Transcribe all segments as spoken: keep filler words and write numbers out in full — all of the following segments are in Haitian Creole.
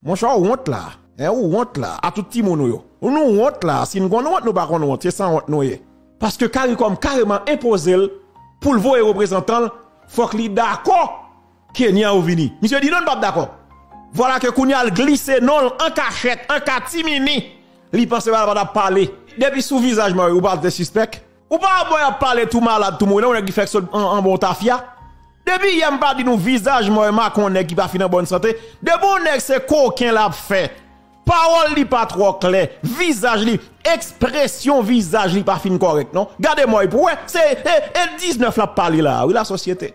Monchè, ou wont la. Hein, ou wont la. A tout timoun ou yo. Nou wont la. Si n konn wont, nou pa konn wont. Se san wont nou ye. Paske Caricom kareman enpoze l pou l voye reprezantan l, fòk li dakò Kenya yo vini. Misye di non, l p ap dakò. Vwala ke kounye a l glise non l an kachèt, an katimini. Li panse pa, pa t ap pale. Depi sou vizaj mwen, ou pa te sispèk. Ou pa wè y ap pale tou malad, tou mouri, non, nèg ki fèk sot an, anba yon tafya. Depi yè m pa di nou vizaj mwen, Macron, nèg ki pa fin an bòn sante. Depi yon nèg se koken l ap fè. Pawòl li pa twò klè. Vizaj li, ekspresyon vizaj li pa fin kòrèk, non. Gade mwen pou wè, se e, e diznèf l ap pale la, wi, lasosyete.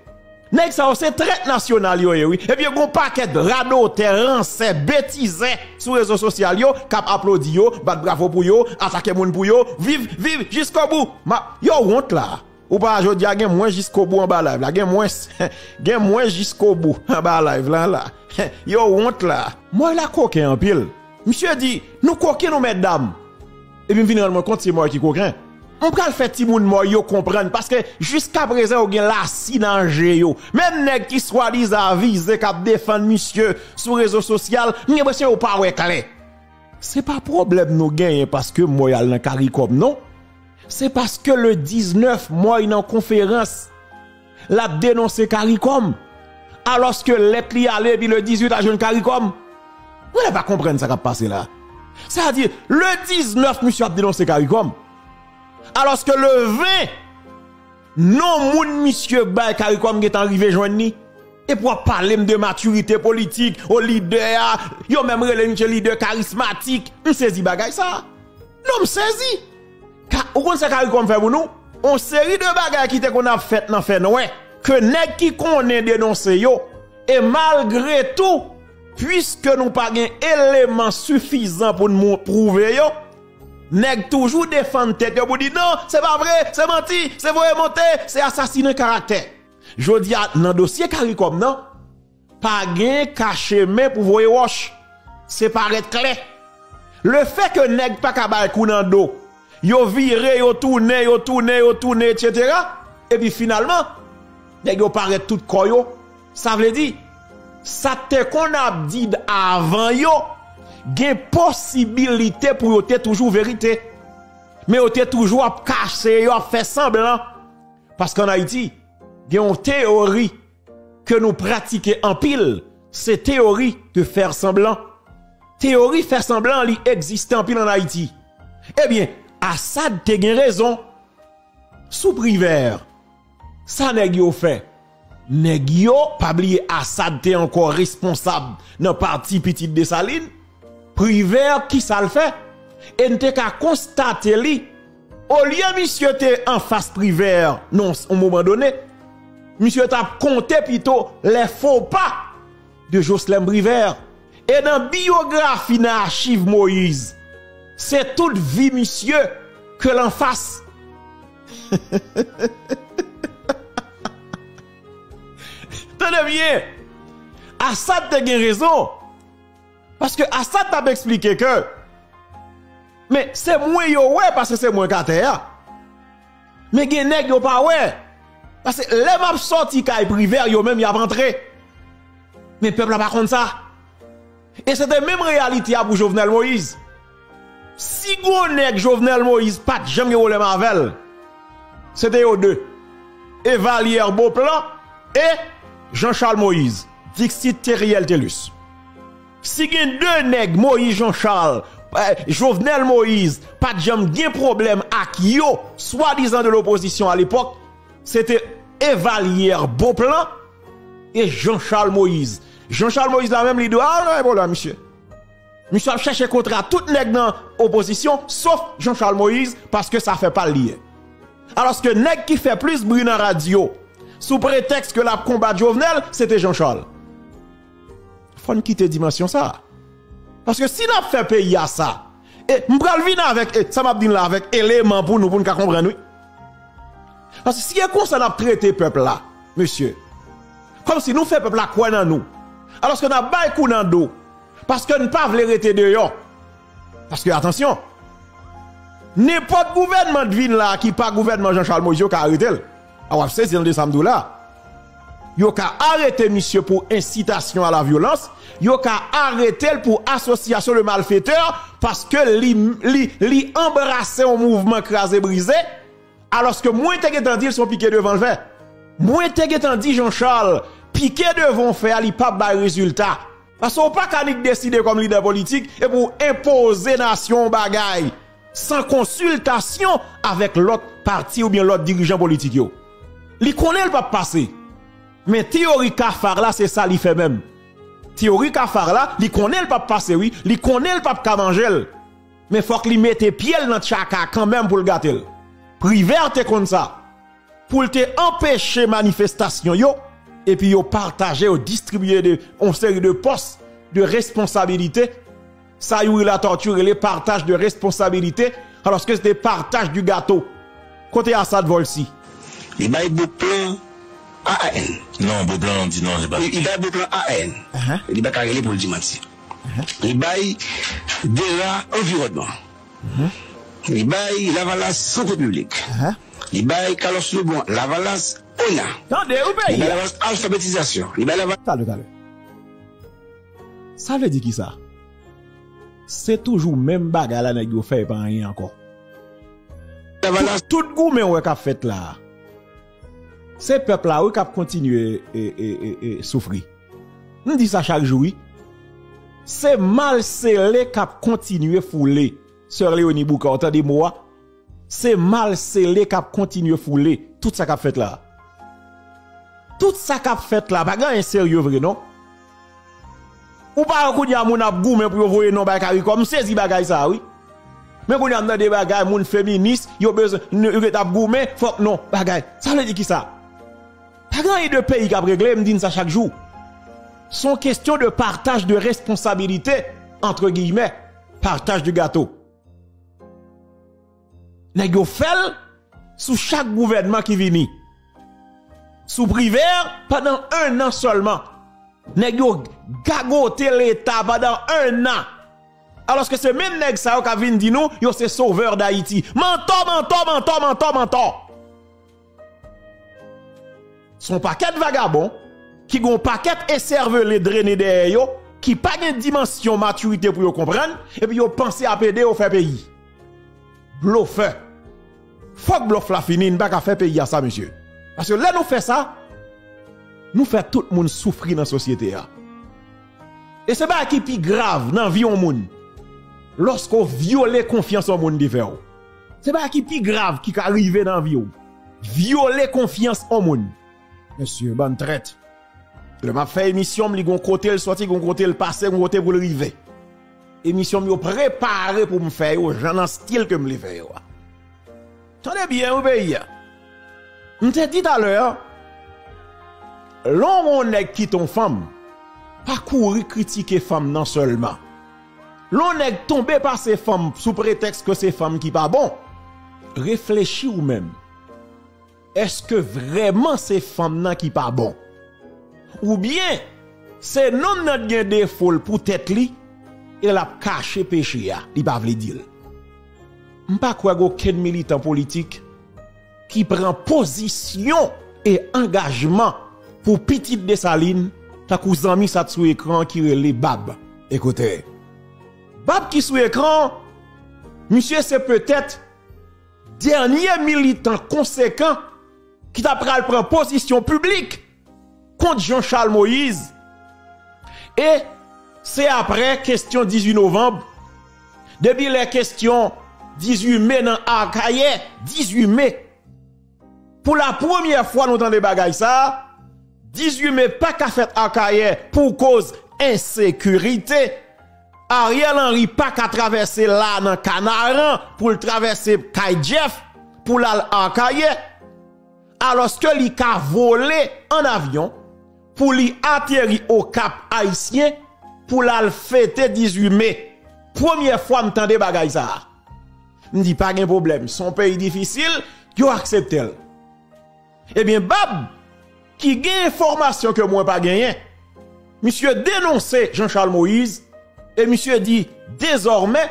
Nèg sa yo se trèt nasyonal yo ye, wi. Epi yo gon pakèt radotè, ransè, betizè sou rezo sosyal yo k ap aplodi yo, bat bravo pou yo, atake moun pou yo, viv, viv jiskobou. Ma, yo wont la. Ou pa jodi a gen mwen jiskobou anba live la, gen mwen, gen mwen jiskobou anba live la, la. Yo wont la. Mwen la koken anpil. Misye di, nou koken nou mètdam. Epi m vin rann mwen kont se mwen ki koken. M pral fè timoun mwen yo konprann, paske jiskaprezan yo gen lasi nan je yo. Menm nèg ki swadizan avize k ap defann misye sou rezo sosyal, m gen enpresyon yo pa wè klè. Se pa pwoblèm nou genyen paske mwen al nan Caricom, non. Se paske le diznèf mwen nan konferans. L ap denonse Caricom. Alòske lèt li ale epi le dizuit al jwenn Caricom. Mwen la pa konprann sa k ap pase la. Sa di, le diznèf misye ap denonse Caricom. Alòske le ven, non moun misye bay Caricom gentan rive jwenn li. Epi w ap pale m de matirite politik, o lidè a, yo menm rele misye lidè karismatik. M sezi bagay sa. Non, m sezi. Ka, ou konn sa Caricom fè pou nou? On seri de bagay ki te konn ap fèt nan fènwè, ke nèg ki konnen denonse yo. E malgre tou, piske nou pa gen eleman sifizan pou n pwouve yo, nèg toujou defann tèt yo pou di non, se pa vre, se manti, se voye monte, se asasinen karaktè. Jodi a, nan dosye Caricom nan, pa gen kache men pou voye wòch. Se parèt klè. Lefètke nèg pa ka bay kou nan do, yo vire, yo tounen, yo tounen, yo tounen, etsetera. Epi finalman, nèg yo parèt tout kò yo. Sa vle di, sa te konn ap di avan yo, gen posibilite pou yo te toujou verite. Men yo te toujou ap kache, yo ap fè sanblan. Paske ann Ayiti, gen yon teyori ke nou pratike anpil, se teyori de fè sanblan. Teyori fè sanblan li egziste anpil ann Ayiti. Ebyen, Asad te gen rezon. Sou Privè, sa nèg yo fè? Nèg yo, pa bliye Asad te ankò responsab nan pati Pitit Desalin. Privè, kisa l fè? E n te ka konstate li. Olye misye te anfas Privè nan yon moman done, misye t ap konte pito les faux pas de Jocelerme Privert. E nan biyografi, nan achiv Moyiz, se tout vi misye ke l anfas. Tande byen, Asad te gen rezon. Paske Asad t ap eksplike ke, men se mwen yo wè paske se mwen k atè a. Men gen nèg yo pa wè. Paske lè m ap sòti kay Privè, yo menm y ap antre. Men pèp la pa konn sa. E se te menm reyalite a pou Jovenel Moïse. Si gon nèg Jovenel Moïse pa t janm gen pwoblèm avè l, se te yo de, Evalière Beauplan e Jean Charles Moïse, dixit Theriel Thelus. Si gen de nèg, Moïse Jean Charles, eh, Jovenel Moïse, pa t janm gen pwoblèm ak yo, swadizan de lopozisyon alepòk, se te Evalière Beauplan e Jean Charles Moïse. Jean Charles Moïse la menm, li di, a, nou pa gen pwoblèm, misye. Misye ap chèche kontre a tout nèg nan opozisyon, sof Jean Charles Moïse, paske sa fè pa l li ye. Alòske nèg ki fè plis bri nan radyo, sou pretèks ke l ap konbat Jovenel, se te Jean Charles. Fò n kite dimansyon sa. Paske si n ap fè peyi a sa, e m pral vin avèk, e, sa m ap di n la avèk eleman pou nou, pou n ka konprann, wi. Paske si e konsa n ap trete pèp la, mesye, kòmsi nou fè pèp la kwè nan nou, alòske n ap bay kou nan do, paske n pa vle rete deyò. Paske, atansyon, nenpòt gouvènman t vin la ki pa gouvènman Jean Charles Moïse, yo ka arete l. A, w ap sezi tande sa m di w la. Yo ka arete misye pou ensitasyon a la vyolans, yo ka arete l pou association de malfaiteurs paske li, li, li anbrase yon mouvman kraze brize, alòske mwen te gentan di l se yon pike devan l fè. Mwen te gentan di Jean Charles, pike devan w fè a, li p ap bay rezilta. Paske w pa ka nik deside kòm lidè politik epi w enpoze nasyon w bagay san konsiltasyon avèk lòt pati oubyen lòt dirijan politik yo. Li konnen l p ap pase. Men teyori kafar la, se sa li fè menm. Teyori kafar la, li konnen l p ap pase, wi. Li konnen l p ap ka manje l. Men fòk li mete pye l nan tchaka kanmenm pou l gate l. Privè te konn sa. Pou l te anpeche manifestasyon yo, epi yo pataje, yo distribiye de, yon seri de pòs de responsabilite. Sa Youri Latortue rele partaj de responsabilite, alòske se te partaj du gato. Kote Assad Volcy? Li bay Beauplan A A N. Non, Beauplan di non, se pa. Li, li bay Beauplan A A N. Ahan. Li pa ka rele pou l di manti. Ahan. Li bay Dera anviwònman. Mhm. Li bay Lavalas sante piblik. Ahan. Li bay Carlos Lebon Lavalas ona. Tande, ou peyi. Li bay Lavalas alfabetizasyon. Li bay Lavalas. Talè, talè. Sa vle di ki sa? Se toujou menm bagay la nèg yo fè, pa anyen ankò. Lavalas. Tout, tout goumen w wè k ap fèt la a, se pèp la, wi, k ap kontinye, e, e, e, e, soufri. M di sa chak jou, wi. Se mal sele k ap kontinye foule. Sè Léonie Boucard, w tande mo a? Se mal sele k ap kontinye foule tout sa k ap fèt la. Tout sa k ap fèt la, pa gen anyen serye vre, non. Ou pa wè kounye a moun ap goumen pou yo voye non bay CARICOM, m sezi bagay sa a, wi. Men kounye a m tande bagay, moun feminis, yo bezwen, n-, yo ret ap goumen, fòk non, bagay. Sa vle di ki sa? Pa gen anyen de peyi k ap regle, m di n sa chak jou. Se yon kesyon de partaj de responsabilite, entre guillemets, partaj de gato. Nèg yo fè l sou chak gouvènman ki vini. Sou Privè, pandan en an sèlman, nèg yo gagote Leta pandan en an. Alòske se menm nèg sa yo k ap vin di nou yo se sovè Dayiti. Mantò, mantò, mantò, mantò, mantò. Se yon pakèt vagabon ki gen yon pakèt esèvele drene dèyè yo, ki pa gen dimansyon matirite pou yo konprann, epi yo panse ap ede yo fè peyi. Blofè. Fòk blòf la fini, n pa ka fè peyi a sa, mesye. Paske lè nou fè sa, nou fè tout moun soufri nan sosyete a. E se bagay ki pi grav nan vi yon moun, lòske w vyole konfyans yon moun te fè w. Se bagay ki pi grav ki ka rive nan vi w. Vyole konfyans yon moun. Mesye, bann trèt. Lè m ap fè emisyon m, li gon kote l soti, gon kote l pase, gon kote pou l rive. Emisyon m yo prepare pou m fè yo, jan nan stil ke m vle fè yo a. Tande byen, wi, peyi a. M te di talè, lè w wè yon nèg kite yon fanm, pa kouri kritike fanm nan sèlman. Lè yon nèg tonbe pase fanm sou pretèks ke se fanm ki pa bon, reflechi ou menm. Èske vrèman se fanm nan ki pa bon? Oubyen, se nonm nan t gen defo l pou tèt li e l ap kache peche a, li pa vle di l? M pa kwè gen okenn militan politik ki pran pozisyon e angajman pou pitit Desalin tankou zanmi sa t sou ekran an ki rele Bab. Ekoute, Bab ki sou ekran an, misye se petèt dènye militan konsekan ki ta pral pran pozisyon piblik kont Jean Charles Moïse. E se apre kesyon dizuit novanm, depi lè kesyon dizuit me nan Akayè, dizuit me, pou la premyè fwa nou tande bagay sa a, dizuit me pa ka fèt Akayè pou koz ensekirite. Ariel Henry pa ka travèse la nan Kanaran pou l travèse kay Jeff pou l al Akayè, alòske li ka vole an avyon pou li ateri Okap Ayisyen pou l al fete dizuit me. Premyè fwa m tande bagay sa a. M di pa gen pwoblèm, se yon peyi difisil, yo aksepte l. Ebyen, Bab, ki gen enfòmasyon ke mwen pa genyen, misye denonse Jean Charles Moïse e misye di, dezòmè,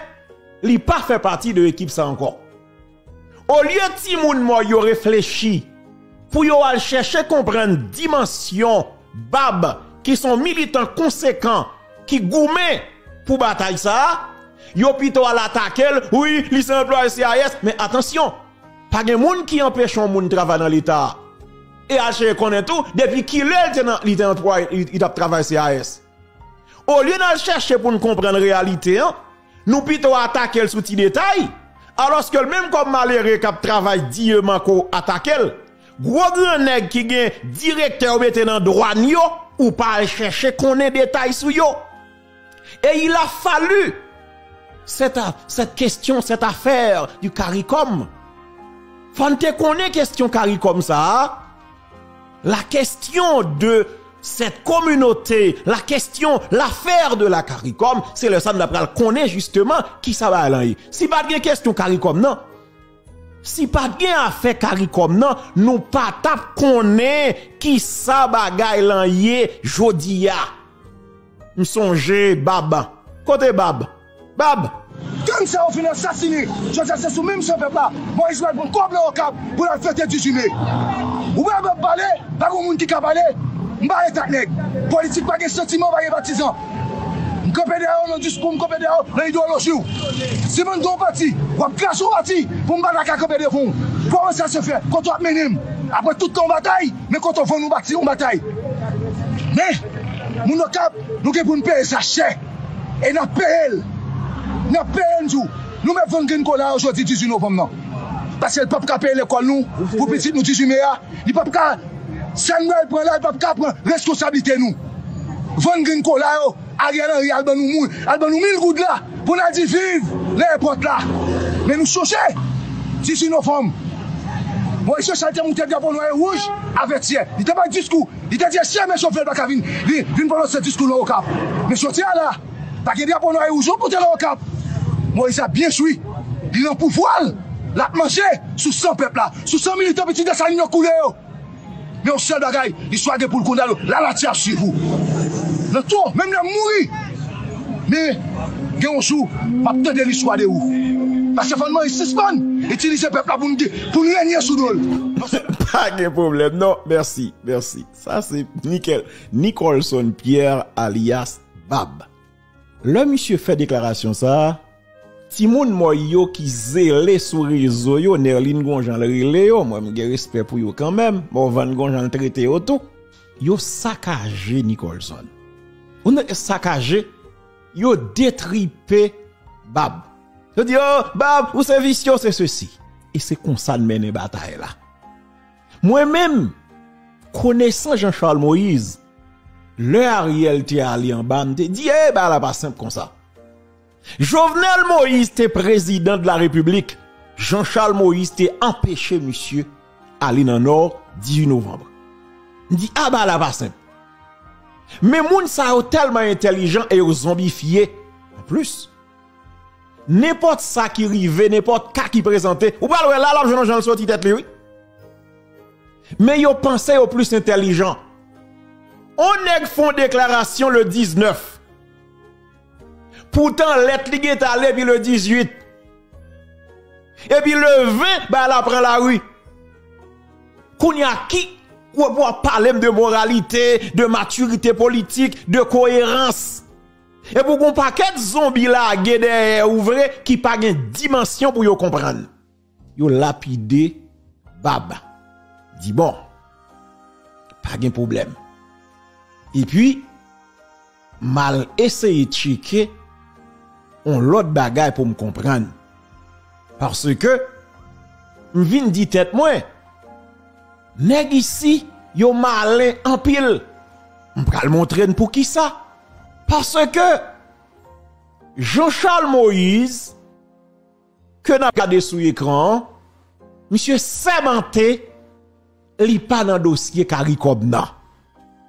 li pa fè pati de ekip sa ankò. Olye timoun mò yo reflechi pou yo al chèche konprann dimansyon Bab, ki se yon militan konsekan ki goumen pou batay sa a, yo pito al atake l, wi, li se anplwaye C I S, men atansyon, pa gen moun ki anpeche yon moun travay nan Leta a. E al chèche konnen tou, depi kilè l te nan, li te anplwaye, li, li t ap travay C I S. Olye n al chèche pou n konprann reyalite an, nou pito atake l sou ti detay, alòske l menm kòm malere k ap travay diyman ko atake l, gwo gran nèg ki gen direktè yo mete nan dwàn yo, ou pa al chèche konnen detay sou yo. Et il a fallu cette, cette question, cette affaire du CARICOM. Fò n te konnen kesyon CARICOM sa a, la question de cette communauté, la question, l'affaire de la CARICOM, se lè sa n ta pral konnen jisteman kisa bagay lan ye. Si pa t gen kesyon CARICOM nan, si pa t gen afè CARICOM nan, nou pa t ap konnen kisa bagay lan ye jodi a. M sonje Bab. Kote Bab? Bab! Gang sa yo fin asasine. Jodi a se sou menm san pèp la Moyiz pral pran kòb nan Okap pou l al fete dizuit me. Ou wè Bab pale, pa gen moun ki ka pale. M pa ret ak nèg. Politik pa gen santiman, pa gen patizan. M kanpe dèyè w nan diskou, m kanpe dèyè w nan idewoloji w. Si moun gen yon pati, w ap kraze yon pati pou m pa ta ka kanpe devan w. Kòman sa se fè? Kote w ap mennen m? Apre tout tan w batay, men kote w vann ou bati, ou batay. Men, moun Okap, nou gen pou n peye sa chè. E n ap peye l. N ap peye l, m di w. Nou mèt vann grenn kola yo jodi dizuit novanm nan. Paske l p ap ka peye lekòl nou pou pitit nou dizuit me a. Li p ap ka, sèn Nwèl pran la, li p ap ka pran reskonsablite nou. Vann grenn kola yo, Ariel Henry al ban nou moun, al ban nou mil goud la, pou n al di viv nan èpòt la. Men nou chonje, dizuit novanm, Moyiz Sosyal te moute drapo nwa e wouj avètyè. Li te bay diskou. Li te di, "Esye, men chofè pa ka vin, vin, vin pwononse diskou nan Okap." Men soti a la, pa gen drapo nwa e wouj pou te nan Okap. Moyiz ap byen chwi. Li nan pouvwa l. L ap manje sou san pèp la, sou san militan pitit Desalin yo koule yo. Men yon sèl bagay, listwa gen pou l kondane w. Lanati ap swiv ou. Nan tou, menm lè m mouri. Men, gen yon jou, m ap tande listwa de ou. Paske fò n Moyiz sispann itilize pèp la pou n, pou n renye sou do l. Pa gen pwoblèm, non. Mèsi, mèsi. Sa se Nickel, Nicholson Pierre alyas Bab. Lè misye fè deklarasyon sa a, timoun Mòy yo ki zele sou rezo yo, Nerline gon jan l rele yo, mwen m gen respè pou yo kanmenm, Morvan gon jan l trete yo tou, yo sakaje Nicholson. Ou nèg sakaje, yo detripe Bab. Yo di, "Oh, Bab, ou se visye, ou se sesi." E se konsa n mennen batay la. Mwen menm, konesan Jean Charles Moïse, lè Ariel te ale anba, m te di, "Ey, bagay la pa senp konsa." Jovenel Moïse te prezidan de la Repiblik, Jean Charles Moïse te anpeche misye ale nan Nò dizuit novanm. M di, "A, bagay la pa senp." Men moun sa yo tèlman entèlijan e yo zonbifye. Anplis, nenpòt sa ki rive, nenpòt ka ki prezante, ou pral wè la, l ap jwenn yon jan l soti tèt li, wi. Men yo panse yo plis entèlijan. On nèg fè yon deklarasyon le diznèf. Poutan lèt li gentan ale epi le dizuit. Epi le ven, bagay la pran lari. Kounye a ki w ap pale m de moralite, de matirite politik, de koerans? Epi w gen yon pakèt zonbi lage dèyè ou vre ki pa gen dimansyon pou yo konprann. Yo lapide Bab. Di bon, pa gen pwoblèm. Epi, m al eseye tcheke yon lòt bagay pou m konprann. Paske m vin di tèt mwen, nèg isi yo malen anpil. M pral montre n poukisa. Paske Jean Charles Moïse, ke n ap gade sou ekran an, misye sèmante li pa nan dosye Karikòm nan.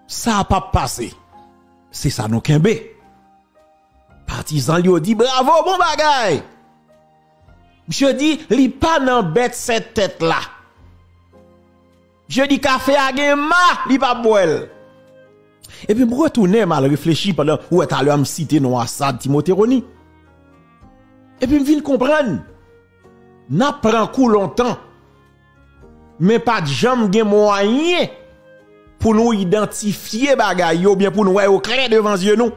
Sa p ap pase. Se sa nou kenbe. Patizan l yo di, "Bravo, bon bagay." Misye di, "Li pa nan bèt sèt tèt la." Misye di, "Kafe a gen ma, li p ap bwè l." Epi m retounen, m al reflechi pandan ou wè talè a m site non Asad Timote Rony. Epi m vin konprann, n ap pran kou lontan, men pa t janm gen mwayen pou nou idantifye bagay yo oubyen pou n wè yo klè devan zye nou.